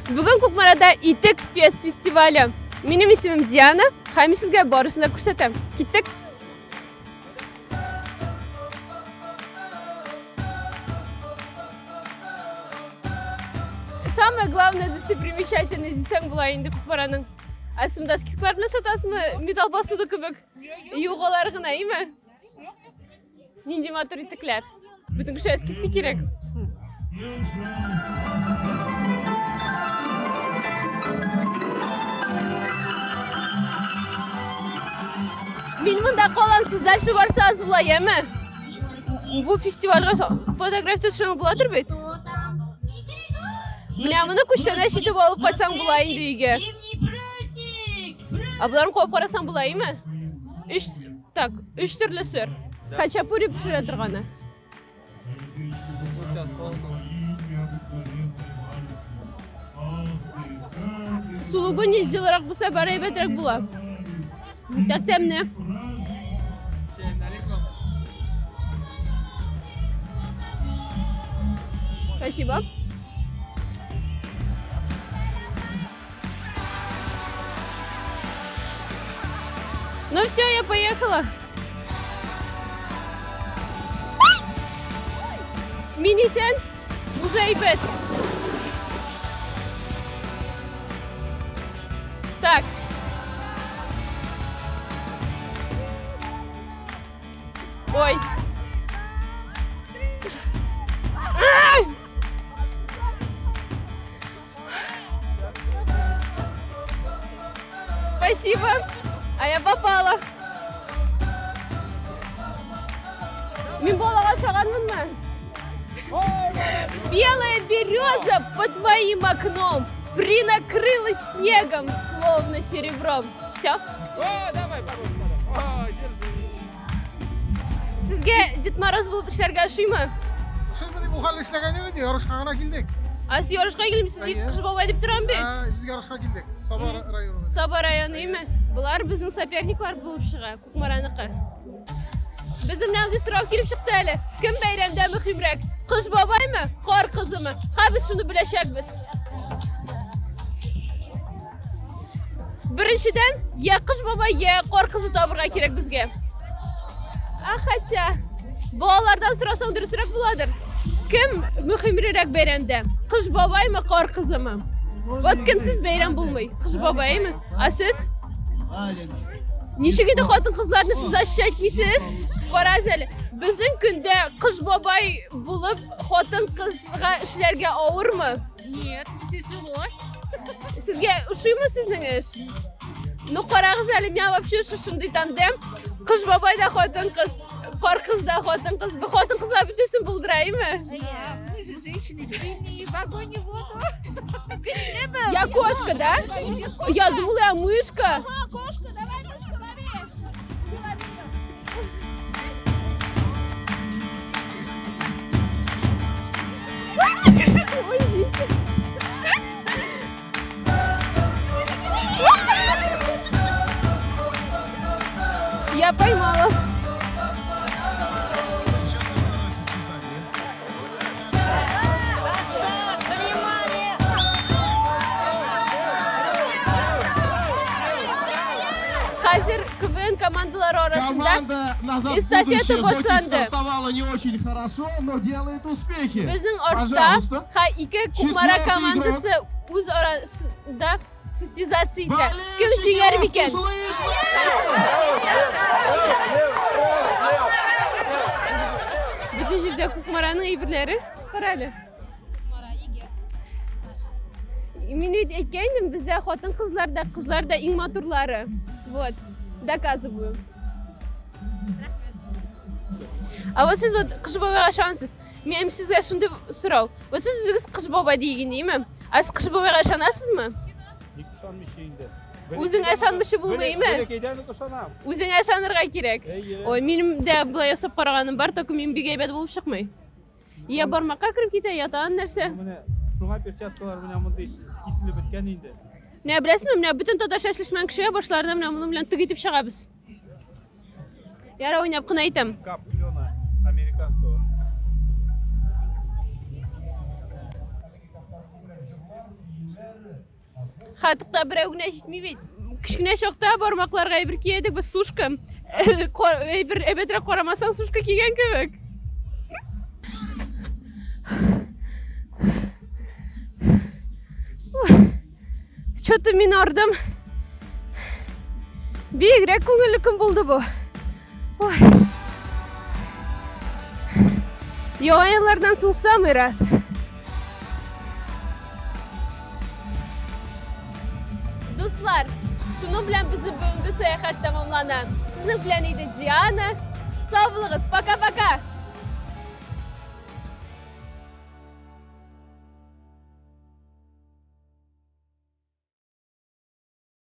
Бүген Кукмарада Итек фест фестивале. Минем исемем Диана, һәм сезгә барысын да күрсәтәм. Киттек. Самое главное достопримечательность дисәң була инде Кукмараның. Ә сез монда скидкалар белән сатасызмы? Металл посуда кебек. Юк, алар гына, име? Нинди матур итекләр. Бөтен кешегә скидка кирәк. Мин монда калам, сез дальше барсагыз була, яме? Бу фестивальгә фотография төшерү буладыр бит? Менә моны күчтәнәч итеп алып кайтсаң була инде өйгә. Ә боларын куып карасаң була, име? Өч, так, өч төрле сыр. Хачапури пешерә торганы. Сулугуни җылырак булса, бары әйбәтрәк була. Так тәмле. Спасибо. Ну все, я поехала. Мин исән, уже әйбәт. Так. Ой. Ай! Спасибо. А я попала. Мин балага ошаганмынмы? Белая береза под моим окном принакрылась снегом, словно серебром. Все. Давай, держи. Сезгә Дед Мороз булып эшләргә ошыймы? Ошыймы дип ул хәлле эшләгән юк иде, ярышка гына килдек. А сез ярышка килмисез, Әйе. Кыш бабай дип торам бит. Ә, без ярышка килдек. Саба районы. Саба районы име? Болар безнең соперниклар булып чыга, Кукмараныкы. Безнең менә мондый сорау килеп чыкты әле. Кем бәйрәмдә мөһимрәк? Кыш бабаймы, кар кызымы? Ха, без шуны беләчәкбез. Беренчедән, я кыш бабай, я кар кызы табырга кирәк безгә. А хотя, балалардан сорасаң дөресрәк буладыр. Кем мөһимрәк бәйрәмдә? Кыш бабаймы, кар кызымы? Вот кемсез бәйрәм булмый? Кыш бабаймы? А сез? Ничек инде хатын-кызларны сез защищать итмисез? Карагыз әле, безнең көндә кыш бабай булып хатын-кызга эшләргә авырмы? Нет, не тяжело. Сезгә ошыймы сезнең эш? Ну карагыз әле, миңа вообще шушындый тандем. Кыш бабай да хатын-кыз, кар кыз да хатын-кыз. Бу хатын-кызлар бөтенесен булдыра, име? Да, мы же женщины сильные, в огонь и в воду. Я кошка, да? Я думала, я мышка. Ага, кошка, давай, мышка, лови. Лови. Ой, извините. Я поймала. Хәзер КВН командалары арасында Команда «Назад в эстафета будущее» хоть и башланды. стартовала не очень хорошо, но делает успехи. Безнең артта Пожалуйста. ха ике Кукмара Четвертый командасы үз арасында состязаться итә. Кем Болельщики, җиңәр вас микән? услышно! Бөтен җирдә Кукмараның әйберләре. Кара әле. Мин бит әйткән идем, бездә хатын-кызлар да, кызлар да иң матурлары. Вот, доказываю. А вот сез вот Кыш бабайга ышанасыз. Минем сезгә шундый сорау. Вот сез үзегез Кыш бабай дигән, димме? А сез Кыш бабайга ышанасызмы? Ник ышанмыйча инде? Үзеңә ышанмыйча булмыймы? Бәләкәйдән үк ышанам. Үзеңә ышанырга кирәк. Әйе. Ой, минем дә болай ясап караганым бар, только мин бик әйбәт булып чыкмый. Я бармакка кереп китә, я тагын нәрсә. Менә шуңа перчаткалар менә мондый киселеп беткән инде. Менә беләсезме, менә бөтен татарча эшләшмәгән кешегә башларына менә моның белән тык итеп чыгабыз. Яра уйнап кына әйтәм. Кап клена американского. Ха, тукта, берәү генә җитми бит. Кечкенә чакта бармакларга әйбер кия идек без сушка. Әйбер әйбәтрәк карамасаң, сушка кигән кебек. Чё-то мин ардым. Бигрәк күңелле көн булды бу. Ой. Яңа еллардан соң самый раз. Дуслар, шуның белән безнең бүгенге сәяхәт тәмамлана. Сезнең белән иде Диана. Сау булыгыз, пока-пока!